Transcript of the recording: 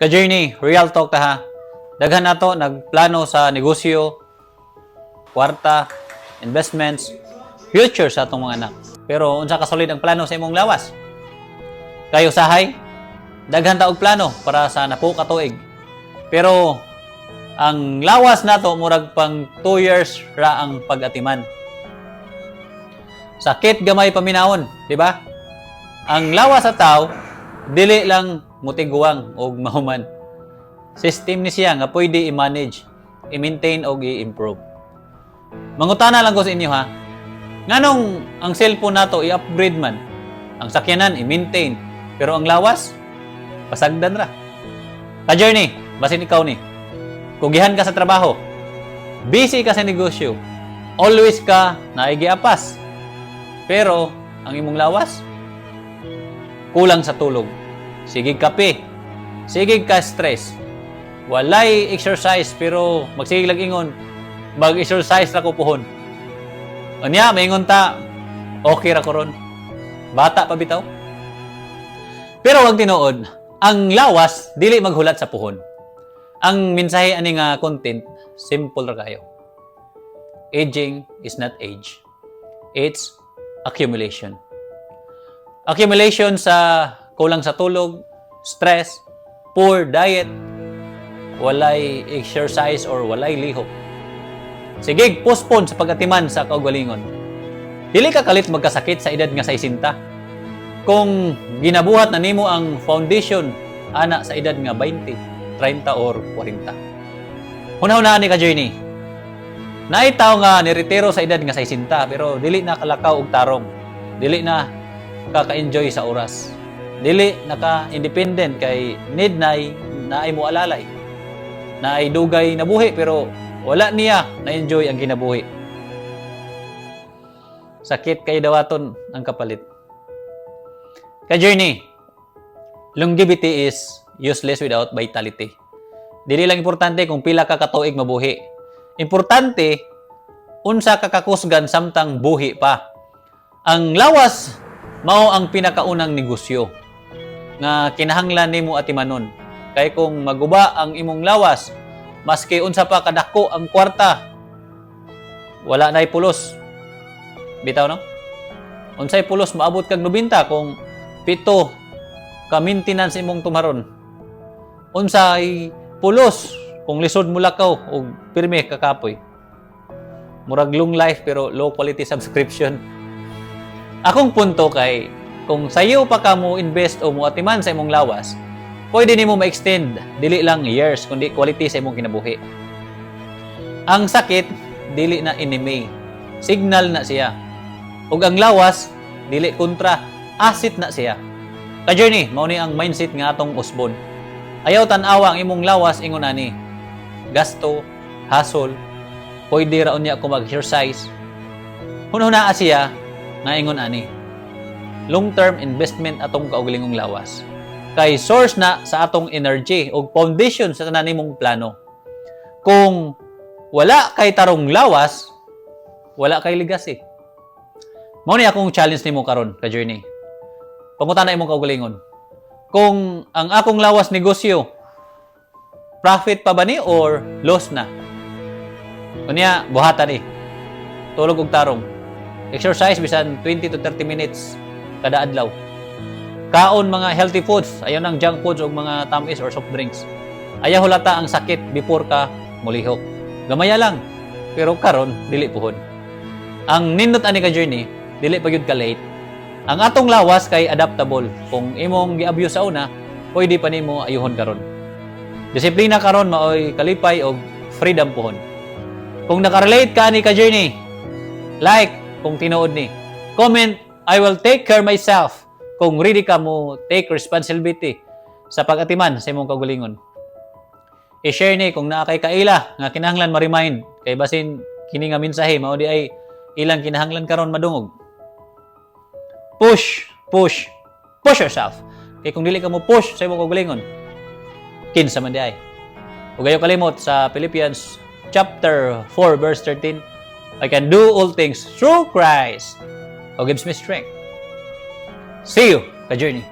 Ka-journey, real talk ta ha. Daghan nato nagplano sa negosyo, kwarta, investments, future sa atong mga anak. Pero unsa ka solid ang plano sa imong lawas? Kayo sahay, daghan ta og plano para sa napo ka tuig. Pero ang lawas nato murag pang 2 years ra ang pag-atiman. Sakit gamay paminawon, di ba? Ang lawas sa tao dili lang mutiguang og mahuman. System ni siya nga pwede i-manage, i-maintain og i-improve. Mangutana lang ko sa inyo ha. Nganong ang cellphone nato i-upgrade man, ang sakyanan i-maintain, pero ang lawas pasagdan ra. Ka-journey, basin ikaw ni. Kugihan ka sa trabaho, busy ka sa negosyo, always ka naigiapas. Pero ang imong lawas kulang sa tulog. Sige kape, sige ka stress. Walay exercise pero magsige lang ingon, mag-exercise ra ko puhon. Unya, maingon ta, okay ra ko ron. Bata pa bitaw. Pero wag tinuod, ang lawas dili maghulat sa puhon. Ang mensahe ani nga content, simple ra kayo. Aging is not age. It's accumulation. Accumulation sa kulang sa tulog, stress, poor diet, walay exercise or walay lihok. Sige, postpone sa pagatiman sa kaugalingon. Dili ka kalit magkasakit sa edad nga 60 kung ginabuhat na nimo ang foundation ana sa edad nga 20, 30 or 40. Huna-hunaan ni ka journey. Naay tawo nga niretiro sa edad nga 60 pero dili na kalakaw og tarong. Dili na kaka-enjoy sa oras. Dili naka-independent kay need nay naay mo alalay. Naay dugay nabuhi pero wala niya na-enjoy ang kinabuhi. Sakit kay dawaton ang kapalit. Ka-journey, longevity is useless without vitality. Dili lang importante kung pila ka katuig mabuhi. Importante unsa ka kakusgan samtang buhi pa. Ang lawas mao ang pinakaunang negosyo nga kinahanglan nimo atimanon. Kay kung maguba ang imong lawas, maski unsa pa kadako ang kwarta, wala na'y pulos. Bitaw no? Unsay pulos maabot kag 90 kung 7 ka maintenance imong tumaron? Unsay pulos kung lisod mo lakaw og pirmi kakapoy? Murag long life pero low quality subscription. Akong punto kay kung sayo pa ka mo invest o mo atiman sa imong lawas, pwede nimo ma-extend dili lang years kundi quality sa imong kinabuhi. Ang sakit dili na enemy, signal na siya. Ug ang lawas dili kontra, asset na siya. Ka-journey, mao ni ang mindset nga atong usbon. Ayaw tan-awa ang imong lawas ingon ani. Gasto, hasol, pwede ra unya ko mag-exercise. Hunahunaa siya nga ingon ani. Long-term investment atong kaugalingong lawas. Kay source na sa atong energy ug foundation sa tanan nimong plano. Kung wala kay tarong lawas, wala kay legacy. Mao ni akong challenge nimo karon ka journey. Pangutana imong kaugalingon. Kung ang akong lawas negosyo, profit pa ba ni or loss na? Unya, buhatan ni. Tulog og tarong. Exercise bisan 20 to 30 minutes kada adlaw. Kaon mga healthy foods, ayaw ng junk foods o mga tamis or soft drinks. Ayaw hulata ang sakit before ka mulihok. Gamaya lang, pero karon dili puhon. Ang nindot ani ka journey, dili pa gyud ka late. Ang atong lawas kay adaptable. Kung imong gi-abuse sa una, pwede pa nimo ayuhon karon. Disiplina karon maoy kalipay og freedom puhon. Kung nakarelate ka ani ka journey, like kung tinuod ni. Comment, "I will take care myself," kung ready ka mo take responsibility sa pag-atiman sa imong kaugalingon. I-share ni kung naa kay kaila nga kinahanglan ma-remind kay basin kini nga mensahe mao di ay ilang kinahanglan karon madungog. Push, push, push yourself. Kay kung dili ka mo push sa imong kaugalingon, kinsa man di ay? Ug ayaw kalimot sa Philippians chapter 4 verse 13, "I can do all things through Christ who gives me strength." See you, ka-journey.